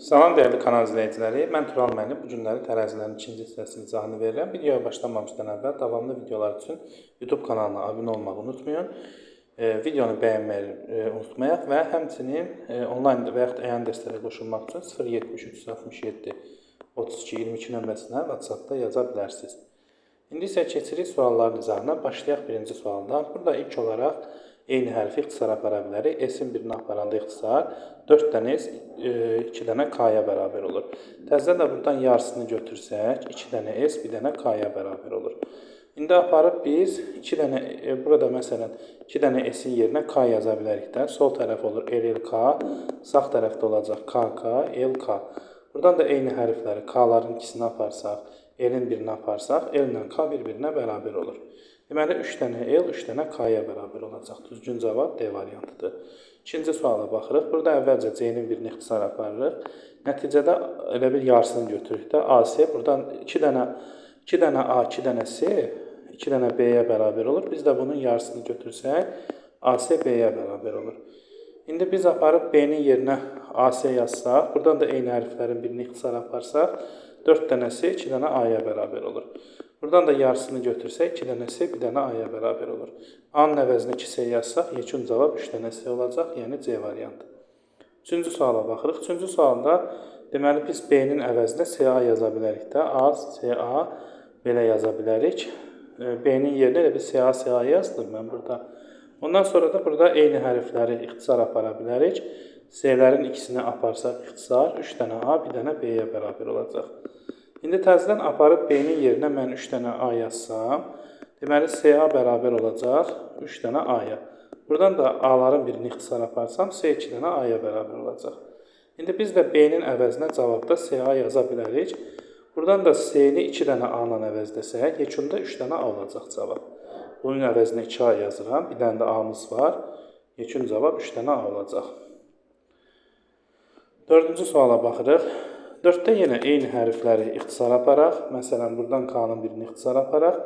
Salam dəyərli kanal izləyiciləri, mən Tural müəllim. Bu günləri tərəzilərin ikinci hissəsinin izahını verirəm. Videoya başlamamışdan əvvəl davamlı videolar üçün YouTube kanalına abunə olmağı unutmayın. Videonu bəyənməyi unutmayaq və həmçinin onlayn və yaxud əyan dərslərə qoşulmaq üçün 073 67 32 22 nömrəsinə WhatsApp-da yaza bilərsiniz. İndi isə keçirik sualların izahına. Başlayaq birinci sualdan. Burada ilk olaraq eyni hərfi ixtisara apara bilərik. S-in birini aparanda ixtisar 4 dənə S, 2 dənə K-ya bərabər olur. Təzədən də buradan yarısını götürsək, 2 dənə S, 1 dənə K-ya bərabər olur. İndi aparıb biz 2 dənə, burada məsələn 2 dənə S-in yerinə K yaza bilərik də. Sol tərəf olur LLK, sağ tərəfdə olacaq KK, LK. Buradan da eyni hərfləri K-ların ikisini aparsaq, L-in birini aparsaq, L ilə K bir-birinə bərabər olur. Deməli, 3 dənə L, 3 dənə K-ya bərabər olacaq. Düzgün cavab D variantıdır. İkinci suala baxırıq. Burada əvvəlcə C-nin birini ixtisar aparırıq. Nəticədə elə bir yarısını götürürük də. AC buradan 2 dənə A, 2 dənə C, 2 dənə B-yə bərabər olur. Biz də bunun yarısını götürsək, AC B-yə bərabər olur. İndi biz aparıb B-nin yerinə AC yazsaq, buradan da eyni hərflərin birini ixtisar aparsaq, 4 dənə C, 2 dənə A-ya bərabər olur. Buradan da yarısını götürsək, 2 dənə C, 1 dənə A-ya bərabər olur. A-nın əvəzinə 2C yazsaq, yekun cavab 3 dənə C olacaq, yəni C variantı. Üçüncü suala baxırıq. Üçüncü sualda deməli biz B-nin əvəzinə CA yaza bilərik də. A, CA belə yaza bilərik. B-nin yerinə elə bir CA, CA yazdım mən burada. Ondan sonra da burada eyni hərfləri ixtisar apara bilərik. C-lərin ikisini aparsaq ixtisar, 3 dənə A, 1 dənə B-yə bərabər olacaq. İndi təzədən aparıb B-nin yerinə mən 3 dənə A yazsam, deməli CA bərabər olacaq 3 dənə A-ya. Buradan da A-ların birini ixtisar aparsam, C 2 dənə A-ya bərabər olacaq. İndi biz də B-nin əvəzinə cavabda CA yaza bilərik. Buradan da C-ni 2 dənə A-la əvəzləsək, yekunda 3 dənə A olacaq cavab. Bunun əvəzinə 2A yazıram, bir dənə də A-mız var. Yekun cavab 3 dənə A olacaq. Dördüncü suala baxırıq. Dörddə yenə eyni hərfləri ixtisar aparaq. Məsələn, buradan K-nın birini ixtisar aparaq.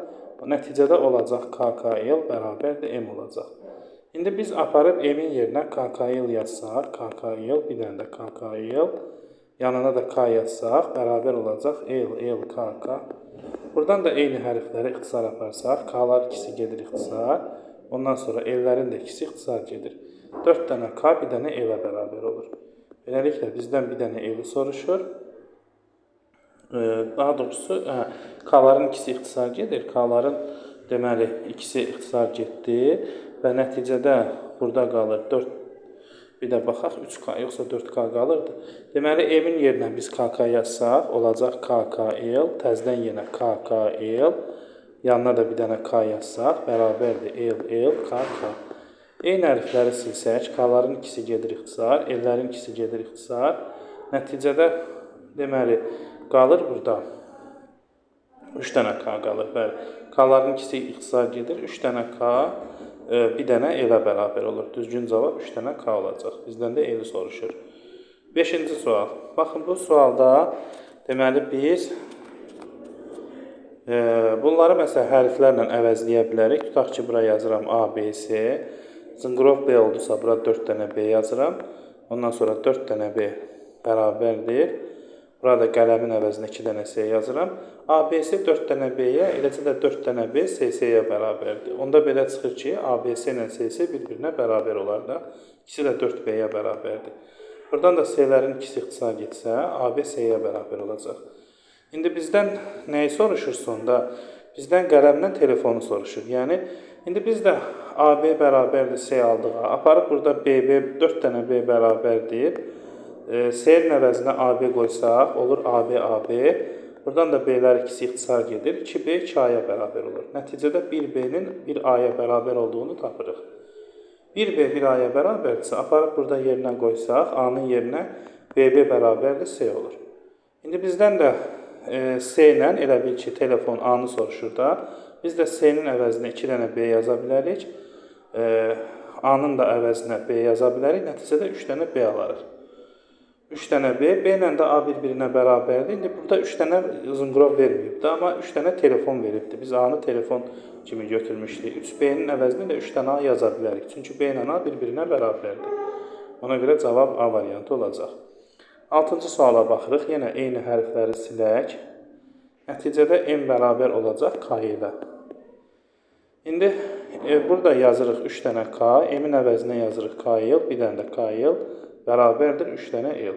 Nəticədə olacaq KKL bərabərdir M olacaq. İndi biz aparıb M-in yerinə KKL yazsaq, KKL, bir dənə də KKL, yanına da K yazsaq, bərabər olacaq L, L, K, K. Buradan da eyni hərfləri ixtisar aparsaq, K-lar ikisi gedir ixtisar, ondan sonra L-lərin də ikisi ixtisar gedir. 4 dənə K, bir dənə L-ə bərabər olur. Beləliklə, bizdən bir dənə L-i soruşur. Daha doğrusu, K-ların ikisi ixtisar gedir. K-ların deməli, ikisi ixtisar getdi və nəticədə burada qalır 4, bir də baxaq 3K, yoxsa 4K qalırdı. Deməli, M-in yerinə biz KK yazsaq, olacaq KKL, təzədən yenə KKL, yanına da bir dənə K yazsaq, bərabərdir L, L, K, K. Eyni hərfləri silsək, K-ların ikisi gedir ixtisar, L-lərin ikisi gedir ixtisar. Nəticədə, deməli, qalır burada 3 dənə K qalır. Bəli, K-ların ikisi ixtisar gedir, 3 dənə K, bir dənə L-ə bərabər olur. Düzgün cavab 3 dənə K olacaq. Bizdən də L-i soruşur. Beşinci sual. Baxın, bu sualda deməli biz bunları məsələn hərflərlə əvəzləyə bilərik. Tutaq ki, bura yazıram A, B, C. Zınqrov B oldusa, bura 4 dənə B yazıram. Ondan sonra 4 dənə B bərabərdir. Burada qələmin əvəzinə 2 dənə C yazıram. A, B, C 4 dənə B-yə, eləcə də 4 dənə B C-yə bərabərdir. Onda belə çıxır ki, A, B, C ilə C, C bir-birinə bərabər olar da. İkisi də 4B-yə bərabərdir. Buradan da C-lərin ikisi ixtisar getsə, A, B, C-yə bərabər olacaq. İndi bizdən nəyi soruşur sonda? Bizdən qələmlə telefonu soruşur. Yəni, indi biz də AB bərabərdir C aldıq. Aparıb burada BB, 4 dənə B bərabərdir. C-nin əvəzinə AB qoysaq, olur AB, AB. Buradan da B-lər ikisi ixtisar gedir. 2B 2A-ya bərabər olur. Nəticədə 1B-nin 1A-ya bərabər olduğunu tapırıq. 1B 1A-ya bərabərdirsə, aparıb burada yerinə qoysaq, A-nın yerinə BB bərabərdir C olur. İndi bizdən də C ilə elə bil ki, telefon A-nı soruşur da. Biz də C-nin əvəzinə 2 dənə B yaza bilərik. A-nın da əvəzinə B yaza bilərik. Nəticədə 3 dənə B alarıq. 3 dənə B, B ilə də A bir-birinə bərabərdir. İndi burada 3 dənə zınqrov verməyibdi, amma 3 dənə telefon veribdi. Biz A-nı telefon kimi götürmüşdük. 3B-nin əvəzinə də 3 dənə A yaza bilərik. Çünki B ilə A bir-birinə bərabərdir. Ona görə cavab A variantı olacaq. Altıncı suala baxırıq. Yenə eyni hərfləri silək. Nəticədə M bərabər olacaq K ilə. İndi burada yazırıq 3 dənə K, M-in əvəzinə yazırıq KL, bir dənə də KL bərabərdir 3 dənə L.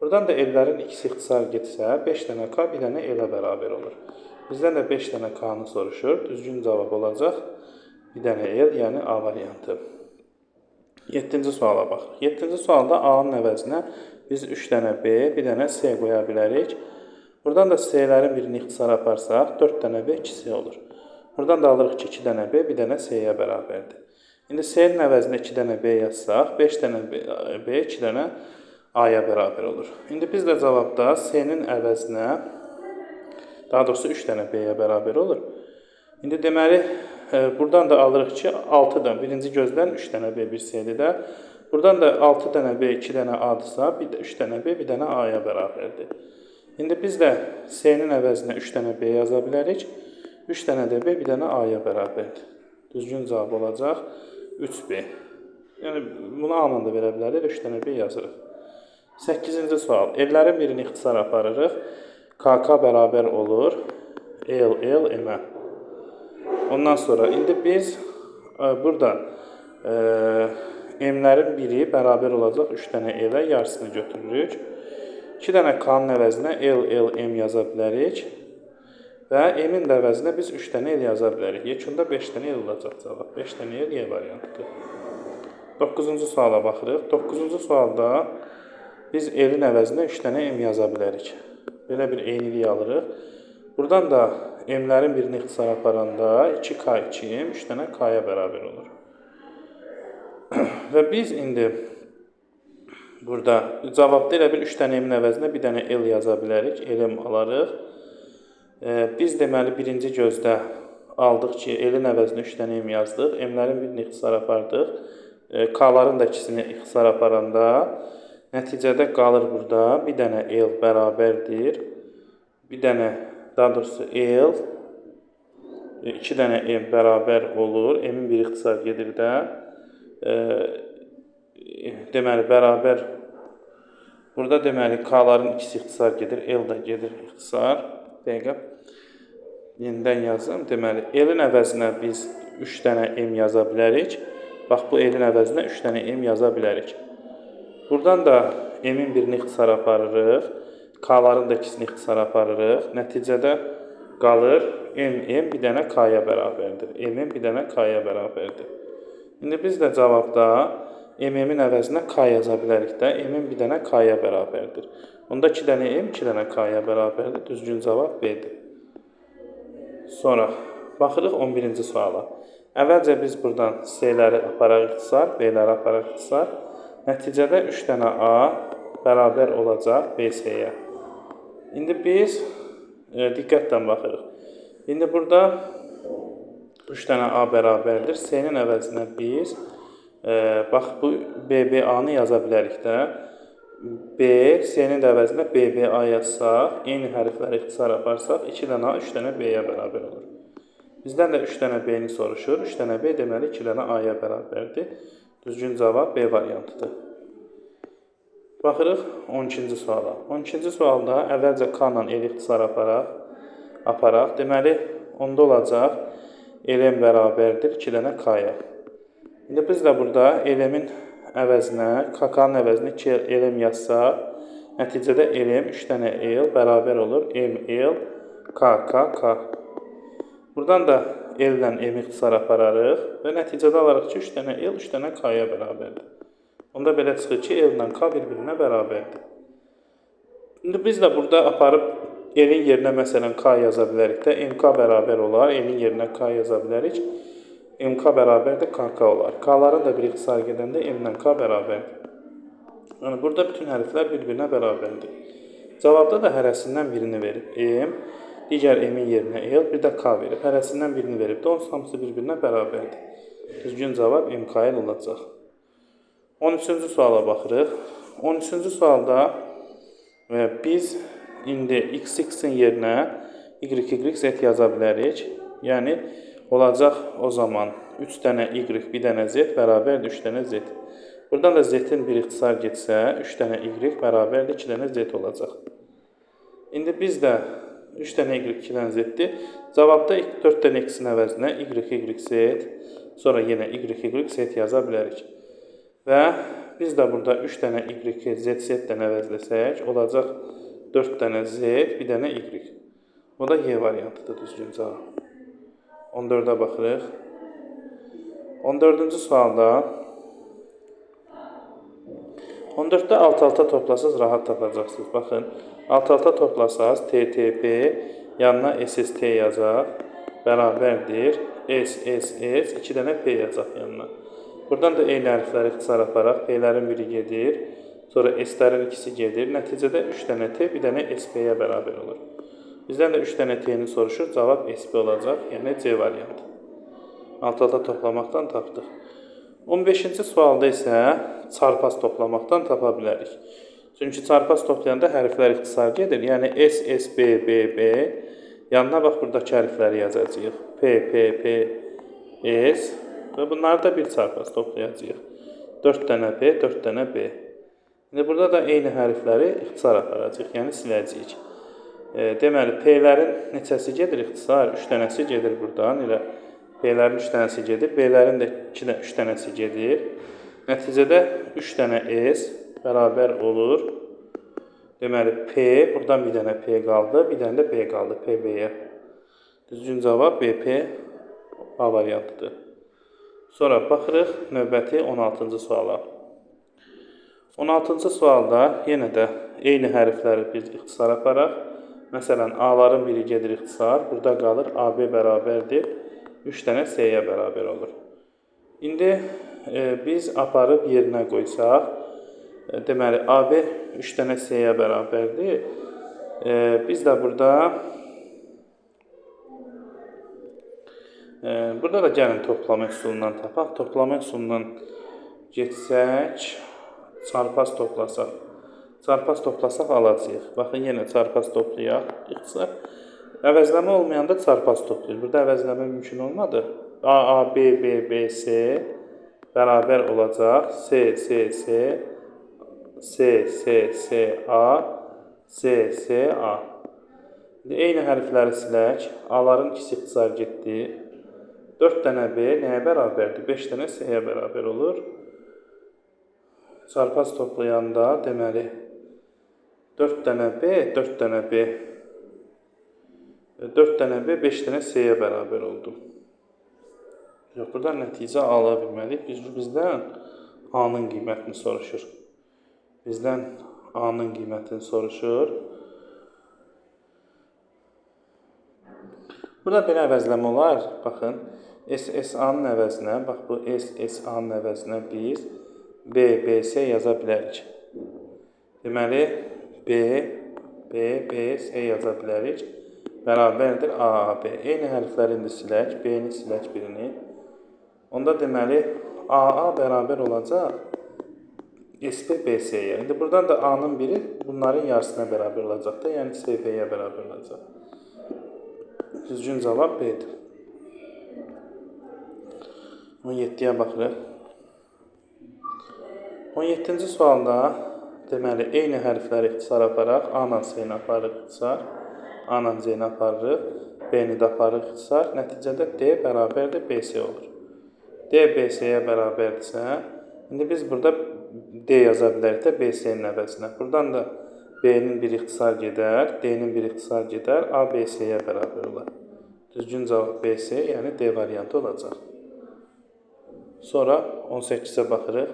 Buradan da L-lərin ikisi ixtisar getsə, 5 dənə K, bir dənə L-ə bərabər olur. Bizdən də 5 dənə K-nı soruşur. Düzgün cavab olacaq bir dənə L, yəni A variantı. 7-ci suala baxırıq. 7-ci sualda A-nın əvəzinə biz 3 dənə B, bir dənə C qoya bilərik. Buradan da C-lərin birini ixtisar aparsaq, 4 dənə B, 2C olur. Buradan da alırıq ki, 2 dənə B, bir dənə C-yə bərabərdir. İndi C-nin əvəzinə 2 dənə B yazsaq, 5 dənə B, 2 dənə A-ya bərabər olur. İndi biz də cavabda C-nin əvəzinə, daha doğrusu 3 dənə B-yə bərabər olur. İndi deməli, buradan da alırıq ki, 6-dan, birinci gözdən 3 dənə B, 1 C-dir də. Buradan da 6 dənə B, 2 dənə A-dırsa, 3 dənə B, 1 dənə A-ya bərabərdir. İndi biz də C-nin əvəzinə 3 dənə B yaza bilərik. 3 dənə də B, 1 dənə A-ya bərabərdir. Düzgün cavab olacaq 3B. Yəni, bunu A-la da verə bilərik, 3 dənə B yazırıq. 8-ci sual. L-lərin birini ixtisar aparırıq. KK bərabər olur L, L, M-ə. Ondan sonra indi biz burada M-lərin biri bərabər olacaq 3 dənə L-ə, yarısını götürürük. 2 dənə K-nın əvəzinə L, L, M yaza bilərik. Və M-in də əvəzinə biz 3 dənə L yaza bilərik. Yekunda 5 dənə L olacaq cavab. 5 dənə L Y variantıdır. 9-cu suala baxırıq. 9-cu sualda biz L-in əvəzinə 3 dənə M yaza bilərik. Belə bir eynilik alırıq. Buradan da M-lərin birini ixtisar aparanda 2K 2M 3 dənə K-ya bərabər olur. Və biz indi burada cavabda elə bil 3 dənə M-in əvəzinə bir dənə L yaza bilərik. LM alarıq. Biz deməli birinci gözdə aldıq ki, L-in əvəzinə 3 dənə M yazdıq. M-lərin birini ixtisar apardıq. K-ların da ikisini ixtisar aparanda nəticədə qalır burada bir dənə L bərabərdir. Bir dənə, daha doğrusu L, 2 dənə M bərabər olur. M-in bir ixtisar gedir də. Deməli, bərabər. Burada deməli, K-ların ikisi ixtisar gedir. L də gedir ixtisar. Dəqiqə. Yenidən yazım. Deməli, L-in əvəzinə biz 3 dənə M yaza bilərik. Bax, bu L-in əvəzinə 3 dənə M yaza bilərik. Buradan da M-in birini ixtisar aparırıq. K-ların da ikisini ixtisar aparırıq. Nəticədə qalır M, M bir dənə K-ya bərabərdir. M, M bir dənə K-ya bərabərdir. İndi biz də cavabda M-in əvəzinə K yaza bilərik də. M-in bir dənə K-ya bərabərdir. Onda 2 dənə M, 2 dənə K-ya bərabərdir. Düzgün cavab B-dir. Sonra baxırıq 11-ci suala. Əvvəlcə biz buradan C-ləri aparaq ixtisar, B-ləri aparaq ixtisar. Nəticədə 3 dənə A bərabər olacaq BC-yə. İndi biz diqqətlə baxırıq. İndi burada 3 dənə A bərabərdir. C-nin əvəzinə biz bax bu BBA-nı yaza bilərik də. B, C-nin də əvəzinə BBA yazsaq, eyni hərfləri ixtisar aparsaq, 2 dənə A, 3 dənə B-yə bərabər olur. Bizdən də 3 dənə B-ni soruşur. 3 dənə B deməli 2 dənə A-ya bərabərdir. Düzgün cavab B variantıdır. Baxırıq 12-ci suala. 12-ci sualda əvvəlcə K ilə L ixtisar aparaq. Deməli, onda olacaq LM bərabərdir 2 dənə K-ya. İndi biz də burada LM-in əvəzinə, KK-nın əvəzinə 2 LM yazsaq, nəticədə LM 3 dənə L bərabər olur. M, L, K, K, K. Buradan da L ilə M ixtisar apararıq və nəticədə alarıq ki, 3 dənə L, 3 dənə K-ya bərabərdir. Onda belə çıxır ki, L ilə K bir-birinə bərabərdir. İndi biz də burada aparıb L-in yerinə məsələn K yaza bilərik də. MK bərabər olar. L-in yerinə K yaza bilərik. MK bərabərdir, KK olar. K-ların da bir ixtisar gedəndə M ilə K bərabərdir. Yəni, burada bütün hərflər bir-birinə bərabərdir. Cavabda da hərəsindən birini verib. M, digər M-in yerinə L, bir də K verib. Hərəsindən birini verib də, onun hamısı bir-birinə bərabərdir. Düzgün cavab MKL olacaq. 13-cü suala baxırıq. 13-cü sualda biz indi XX-in yerinə YY, Z yaza bilərik. Yəni, olacaq o zaman 3 dənə Y, 1 dənə Z bərabərdir 3 dənə Z. Buradan da Z-in bir ixtisar getsə, 3 dənə Y bərabərdir 2 dənə Z olacaq. İndi biz də 3 dənə Y, 2 dənə Z-dir. Cavabda 4 dənə X-in əvəzinə Y, Y, Z, sonra yenə Y, Y, Z yaza bilərik. Və biz də burada 3 dənə Y, Z, Z-dən əvəzləsək, olacaq 4 dənə Z, 1 dənə Y. Bu da Y variantıdır düzgün cavab. 14-ə baxırıq. 14-cü sualda 14-də alt-alta toplasaz rahat tapacaqsınız. Baxın, alt-alta toplasaz T, T, P yanına S, S, T yazacaq. Bərabərdir. S, S, S, 2 dənə P yazacaq yanına. Buradan da eyni hərfləri ixtisar aparaq. P-lərin biri gedir. Sonra S-lərin ikisi gedir. Nəticədə 3 dənə T, 1 dənə SP-yə bərabər olur. Bizdən də 3 dənə T-ni soruşur. Cavab SP olacaq. Yəni C variantı. Alt-alta toplamaqdan tapdıq. 15-ci sualda isə çarpaz toplamaqdan tapa bilərik. Çünki çarpaz toplayanda hərflər ixtisar gedir. Yəni S, S, B, B, B. Yanına bax buradakı hərfləri yazacağıq. P, P, P, S və bunları da bir çarpaz toplayacağıq. 4 dənə P, 4 dənə B. İndi burada da eyni hərfləri ixtisar aparacağıq, yəni siləcəyik. Deməli, P-lərin neçəsi gedir ixtisar? 3 dənəsi gedir buradan. Elə P-lərin 3 dənəsi gedir, B-lərin də 3 dənəsi gedir. Nəticədə 3 dənə S bərabər olur. Deməli, P, buradan bir dənə P qaldı, bir dənə də B qaldı, PB-yə. Düzgün cavab BP A variantıdır. Sonra baxırıq növbəti 16-cı suala. 16-cı sualda yenə də eyni hərfləri biz ixtisar aparaq. Məsələn, A-ların biri gedir ixtisar, burada qalır AB bərabərdir. 3 dənə S-yə bərabər olur. İndi biz aparıb yerinə qoysaq, deməli, AB 3 dənə S-yə bərabərdir. Biz də burada burada da gəlin toplama üsulundan tapaq. Toplama üsulundan getsək, çarpaz toplasaq. Çarpaz toplasaq alacağıq. Baxın, yenə çarpaz toplayaq. İxtisar. Əvəzləmə olmayanda çarpaz toplayır. Burada əvəzləmə mümkün olmadı. A, A, B, B, B, S bərabər olacaq. S, S, S, S, S, S, A, S, S, A. İndi eyni hərfləri silək. A-ların ikisi ixtisar getdi. 4 dənə B nəyə bərabərdir? 5 dənə S-yə bərabər olur. Çarpaz toplayanda deməli 4 dənə B, 4 dənə B, 4 dənə B, 5 dənə S-yə bərabər oldu. Yox, buradan nəticə ala bilmədik. Bizdən A-nın qiymətini soruşur. Bizdən A-nın qiymətini soruşur. Burada belə əvəzləmə olar. Baxın, S, S, A-nın əvəzinə, bax bu S, S, A-nın əvəzinə biz B, B, S yaza bilərik. Deməli, B, B, B, S yaza bilərik. Bərabərdir A, A, B. Eyni hərfləri indi silək, B-ni silək birini. Onda deməli, A, A bərabər olacaq S, B, B, S-yə. İndi buradan da A-nın biri bunların yarısına bərabər olacaq da, yəni S, B-yə bərabər olacaq. Düzgün cavab B-dir. 17-yə baxırıq. 17-ci sualda deməli, eyni hərfləri ixtisar aparaq, A ilə S-ni aparırıq ixtisar, A ilə C-ni aparırıq, B-ni də aparırıq ixtisar. Nəticədə D bərabərdir BC olur. D BC-yə bərabərdirsə, indi biz burada D yaza bilərik də BC-nin əvəzinə. Buradan da B-nin bir ixtisar gedər, D-nin bir ixtisar gedər, A BC-yə bərabər olar. Düzgün cavab BC, yəni D variantı olacaq. Sonra 18-ə baxırıq.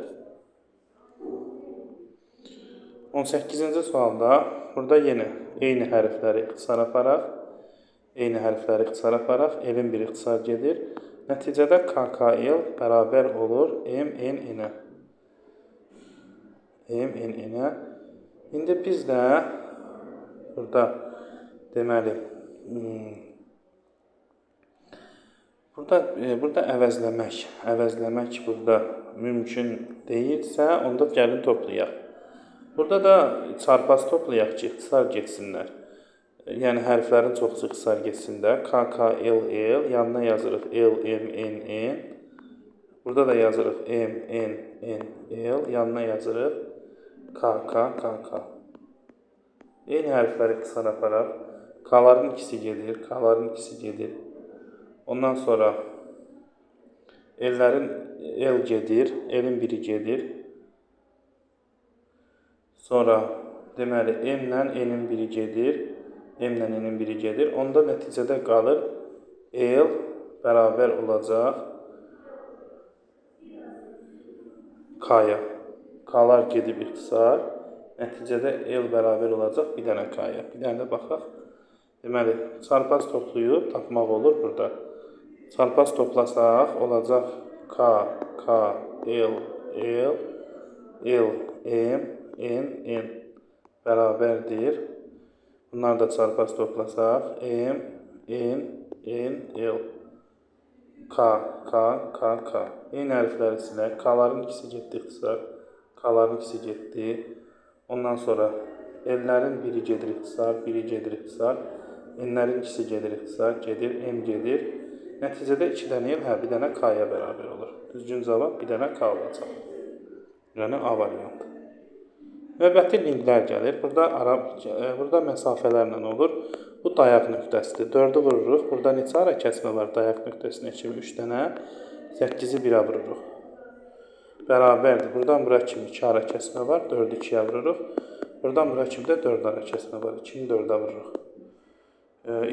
18-ci sualda burada yenə eyni hərfləri ixtisar aparaq, eyni hərfləri ixtisar aparaq, L-in bir ixtisar gedir. Nəticədə KKL bərabər olur M, N, N-ə. M, N, N-ə. İndi biz də burada deməli, burada əvəzləmək burada mümkün deyilsə, onda gəlin toplayaq. Burada da çarpaz toplayaq ki, ixtisar getsinlər. Yəni, hərflərin çoxsu ixtisar getsin də. K, K, L, L, yanına yazırıq L, M, N, N. Burada da yazırıq M, N, N, L. Yanına yazırıq K, K, K, K. Eyni hərfləri qısar aparaq. K-ların ikisi gedir, K-ların ikisi gedir. Ondan sonra L-lərin L gedir, L-in biri gedir. Sonra deməli M ilə N-in biri gedir, M ilə N-in biri gedir. Onda nəticədə qalır L bərabər olacaq K-ya. K-lar gedib ixtisar. Nəticədə L bərabər olacaq bir dənə K-ya. Bir dənə də baxaq. Deməli, çarpaz toplayıb tapmaq olur burada. Çarpaz toplasaq olacaq K, K, L, L, L, M, N, N bərabərdir. Bunları da çarpaz toplasaq M, N, N, L, K, K, K, K. Eyni hərfləri silək. K-ların ikisi getdi ixtisar. K-ların ikisi getdi. Ondan sonra L-lərin biri gedir ixtisar, biri gedir ixtisar. N-lərin ikisi gedir ixtisar, gedir, M gedir. Nəticədə 2 dənə L, hə, bir dənə K-ya bərabər olur. Düzgün cavab bir dənə K olacaq. Yəni A variantı. Növbəti linklər gəlir. Burada məsafələrlə olur. Bu dayaq nöqtəsidir. 4-ü vururuq. Burada neçə ara kəsmə var dayaq nöqtəsinə kimi? 3 dənə. 8-i 1-ə vururuq. Bərabərdir. Buradan bura kimi 2 ara kəsmə var. 4-ü 2-yə vururuq. Buradan bura kimi də 4 ara kəsmə var. 2-ni 4-ə vururuq.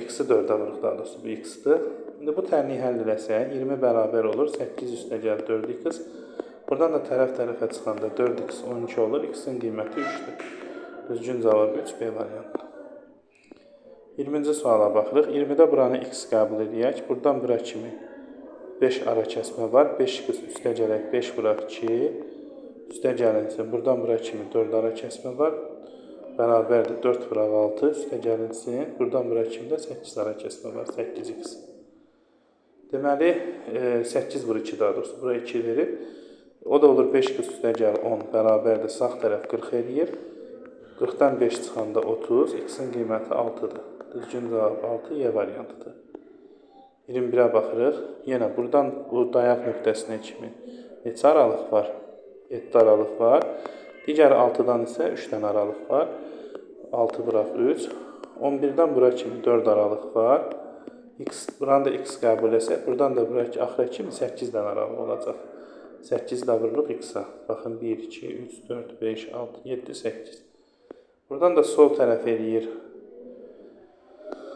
X-i 4-ə vururuq daha doğrusu. Bu X-dir. İndi bu tənliyi həll eləsək 20 bərabər olur. 8 üstə gəl 4x. Buradan da tərəf tərəfə çıxanda 4x 12 olur. X-in qiyməti 3-dür. Düzgün cavab 3, B variantı. 20-ci suala baxırıq. 20-də buranı x qəbul edək. Buradan bura kimi 5 ara kəsmə var. 5x üstə gələk 5 vuraq 2. Üstə gəlinsin. Buradan bura kimi 4 ara kəsmə var. Bərabərdir 4 vuraq 6. Üstə gəlinsin. Buradan bura kimi də 8 ara kəsmə var. 8x. Deməli 8 vur 2 daha doğrusu. Bura 2 verib. O da olur 5x üstə gəl 10 bərabərdir. Sağ tərəf 40 eləyir. 40-dan 5 çıxanda 30. X-in qiyməti 6-dır. Düzgün cavab 6, Y variantıdır. 21-ə baxırıq. Yenə buradan bu dayaq nöqtəsinə kimi neçə aralıq var? 7 aralıq var. Digər 6-dan isə 3 dənə aralıq var. 6 vuraq 3. 11-dən bura kimi 4 aralıq var. X, buranı da X qəbul etsək, buradan da bura axıra kimi 8 dənə aralıq olacaq. 8 də vururuq X-a. Baxın 1, 2, 3, 4, 5, 6, 7, 8. Buradan da sol tərəf eləyir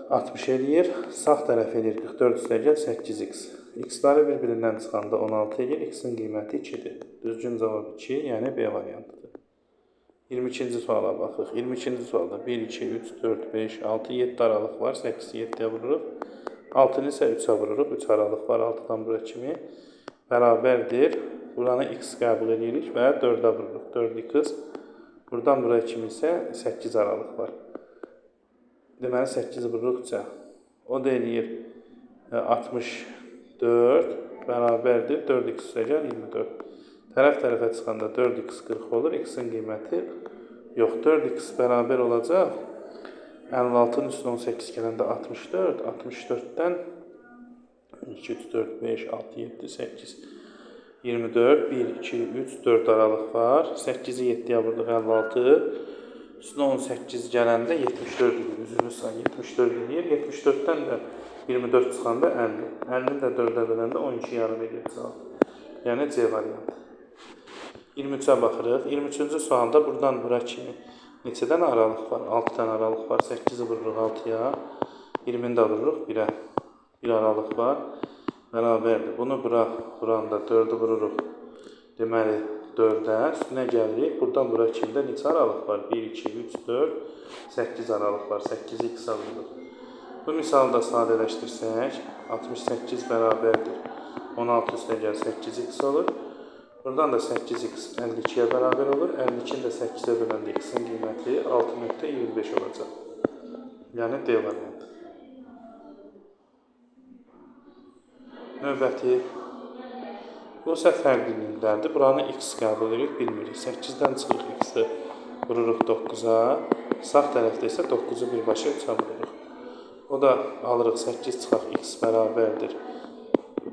60 eləyir. Sağ tərəf eləyir 44 üstə gəl 8x. X-ları bir-birindən çıxanda 16 eləyir. X-in qiyməti 2-dir. Düzgün cavab 2, yəni B variantıdır. 22-ci suala baxırıq. 22-ci sualda 1, 2, 3, 4, 5, 6, 7 aralıq var. 8-i 7-yə vururuq. 6-nı isə 3-ə vururuq. 3 aralıq var 6-dan bura kimi. Bərabərdir. Buranı x qəbul edirik və 4-ə vururuq. 4x. Buradan bura kimi isə 8 aralıq var. Deməli 8 vururuq 3-ə. O da eləyir 64 bərabərdir. 4x üstə gəl 24. Tərəf tərəfə çıxanda 4x 40 olur. X-in qiyməti yox. 4x bərabər olacaq. 56-nın üstünə 18 gələndə 64. 64-dən 2, 3, 4, 5, 6, 7, 8, 24, 1, 2, 3, 4 aralıq var. 8-i 7-yə vurduq 56. Üstünə 18 gələndə 74 eləyir. Üzünü say 74 eləyir. 74-dən də 24 çıxanda 50. 50-ni də 4-ə böləndə 12 yarım eləyir cavab. Yəni C variantı. 23-ə baxırıq. 23-cü sualda buradan bura kimi neçə dənə aralıq var? 6 dənə aralıq var. 8-i vururuq 6-ya. 20-ni də vururuq 1-ə. 1 aralıq var. Bərabərdir. Bunu bura vuranda 4-ü vururuq. Deməli 4-ə üstünə gəlirik. Buradan bura kimi də neçə aralıq var? 1, 2, 3, 4, 8 aralıq var. 8-i x-a vururuq. Bu misalı da sadələşdirsək 68 bərabərdir. 16 üstə gəl 8x olur. Buradan da 8x 52-yə bərabər olur. 52-ni də 8-ə böləndə x-in qiyməti 6.25 olacaq. Yəni D variantı. Növbəti bu isə fərqli linklərdir. Buranı x qəbul edirik, bilmirik. 8-dən çıxırıq x-i vururuq 9-a. Sağ tərəfdə isə 9-u birbaşa 3-ə vururuq. O da alırıq 8 çıxaq x bərabərdir.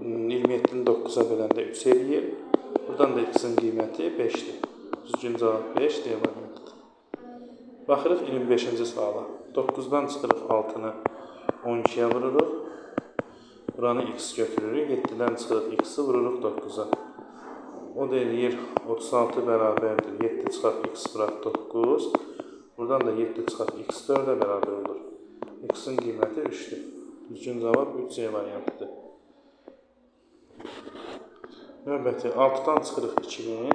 27-ni 9-a böləndə 3 eləyir. Buradan da x-in qiyməti 5-dir. Düzgün cavab 5, D variantıdır. Baxırıq 25-ci suala. 9-dan çıxırıq 6-nı 12-yə vururuq. Buranı x götürürük. 7-dən çıxırıq x-i vururuq 9-a. O da eləyir 36 bərabərdir. 7 çıxaq x vuraq 9. Buradan da 7 çıxaq x 4-ə bərabər olur. X-in qiyməti 3-dür. Düzgün cavab 3C variantıdır. Növbəti 6-dan çıxırıq 2-ni,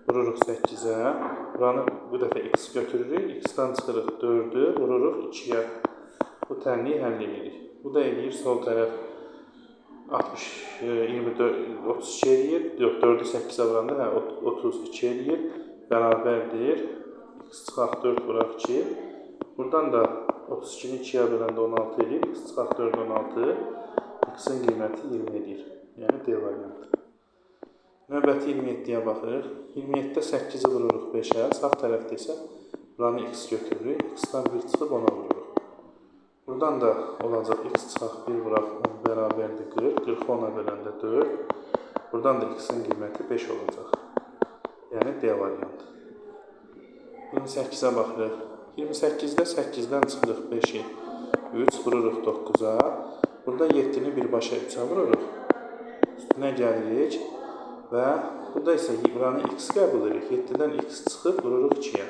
vururuq 8-ə. Buranı bu dəfə x götürürük. X-dan çıxırıq 4-ü, vururuq 2-yə. Bu tənliyi həll edirik. Bu da eləyir sol tərəf 60, 24, 32 eləyir. Yox, 4-ü 8-ə vuranda hə, 32 eləyir. Bərabərdir. X çıxaq 4 vuraq 2. Buradan da 32-ni 2-yə böləndə 16 eləyir. X çıxaq 4, 16. X-in qiyməti 20 eləyir. Yəni D variantı. Növbəti 27-yə baxırıq. 27-də 8-i vururuq 5-ə. Sağ tərəfdə isə buranı x götürürük. X-dan 1 çıxıb 10-a vururuq. Buradan da olacaq x çıxaq 1 vuraq 10 bərabərdir 40. 40-ı 10-a böləndə 4. Buradan da x-in qiyməti 5 olacaq. Yəni D variantı. 28-ə baxırıq. 28-də 8-dən çıxırıq 5-i 3 vururuq 9-a. Burada 7-ni birbaşa 3-ə vururuq. Üstünə gəlirik və burada isə buranı x qəbul edirik. 7-dən x çıxıb vururuq 2-yə.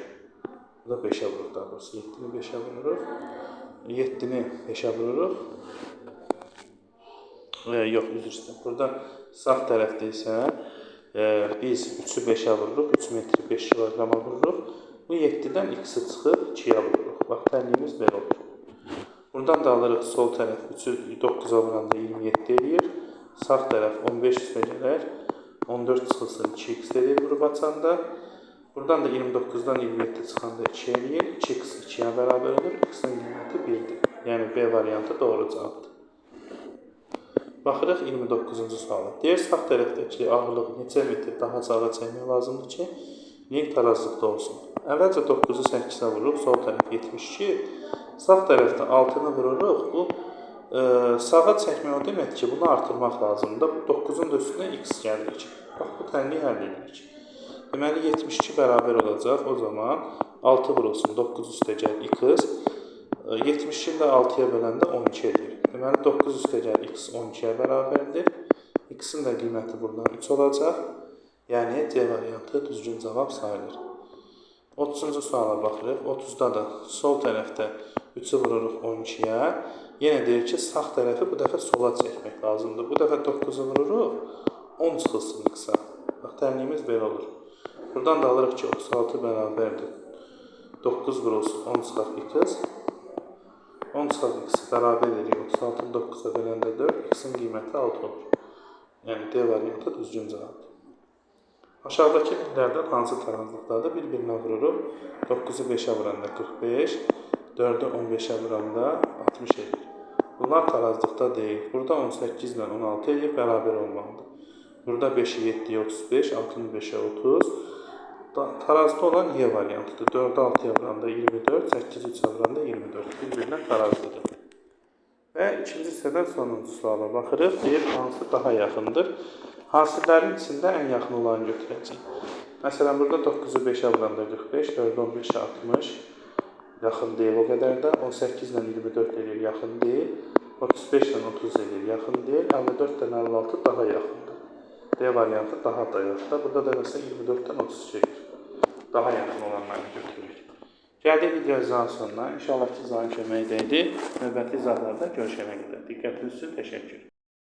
Burada 5-ə vururuq daha doğrusu. 7-ni 5-ə vururuq. 7-ni 5-ə vururuq. Yox, üzr istəyirəm. Burada sağ tərəfdə isə biz 3-ü 5-ə vururuq. 3 metri 5 kiloqrama vururuq. Bu 7-dən x-i çıxıb 2-yə vururuq. Bax, tənliyimiz belə olur. Buradan da alırıq sol tərəf 3-ü 9-a vuranda 27 eləyir. Sağ tərəf 15 üstə gələr. 14 çıxılsın 2x eləyir vurub açanda. Buradan da 29-dan 27 çıxanda 2 eləyir. 2x 2-yə bərabər olur. X-in qiyməti 1-dir. Yəni B variantı doğru cavabdır. Baxırıq 29-cu suala. Deyir, sağ tərəfdəki ağırlığı neçə metr daha sağa çəkmək lazımdır ki, link tarazlıqda olsun. Əvvəlcə 9-u 8-ə vururuq, sol tərəf 72. Sağ tərəfdə 6-nı vururuq. Bu sağa çəkmək o deməkdir ki, bunu artırmaq lazımdır. 9-un da üstünə x gəlirik. Bax, bu tənliyi həll edirik. Deməli, 72 bərabər olacaq. O zaman 6 vurulsun, 9 üstə gəl x. 72-ni də 6-ya böləndə 12 edir. Deməli, 9 üstə gəl x 12-yə bərabərdir. X-in də qiyməti buradan 3 olacaq. Yəni, C variantı düzgün cavab sayılır. 30-cu suala baxırıq. 30-da da sol tərəfdə 3-ü vururuq 12-yə. Yenə deyir ki, sağ tərəfi bu dəfə sola çəkmək lazımdır. Bu dəfə 9-u vururuq, 10 çıxılsın x-a. Bax, tənliyimiz belə olur. Buradan da alırıq ki, 36 bərabərdir. 9 vurulsun, 10 çıxaq x. 10 çıxaq x bərabər edirik. 36-nı 9-a böləndə 4, x-in qiyməti 6 olur. Yəni, D variantı düzgün cavabdır. Aşağıdakı linklərdən hansı tarazlıqdadır? Bir-birinə vururuq. 9-u 5-ə vuranda 45, 4-ü 15-ə vuranda 60 edir. Bunlar tarazlıqda deyil. Burada 18 ilə 16 edir, bərabər olmalıdır. Burada 5-i 7-yə 35, 6-nı 5-ə 30. Tarazda olan Y variantıdır. 4-ü 6-ya vuranda 24, 8-i 3-ə vuranda 24. Bir-birinə tarazlıdır. Və ikinci hissədən sonuncu suala baxırıq. Deyir, hansı daha yaxındır? Hasillərin içində ən yaxın olanı götürəcəyik. Məsələn, burada 9-u 5-ə vuranda 45, 4-ü 15-ə 60. Yaxın deyil o qədər də. 18 ilə 24 eləyir, yaxın deyil. 35 ilə 30 eləyir, yaxın deyil. 54 ilə 56 daha yaxındır. D variantı daha da yaxındır. Burada da məsələn 24-dən 32 eləyir. Daha yaxın olanları götürürük. Gəldik video izahın sonuna. İnşallah ki, izahın köməyi dəydi. Növbəti izahlarda görüşənə qədər. Diqqətiniz üçün təşəkkür.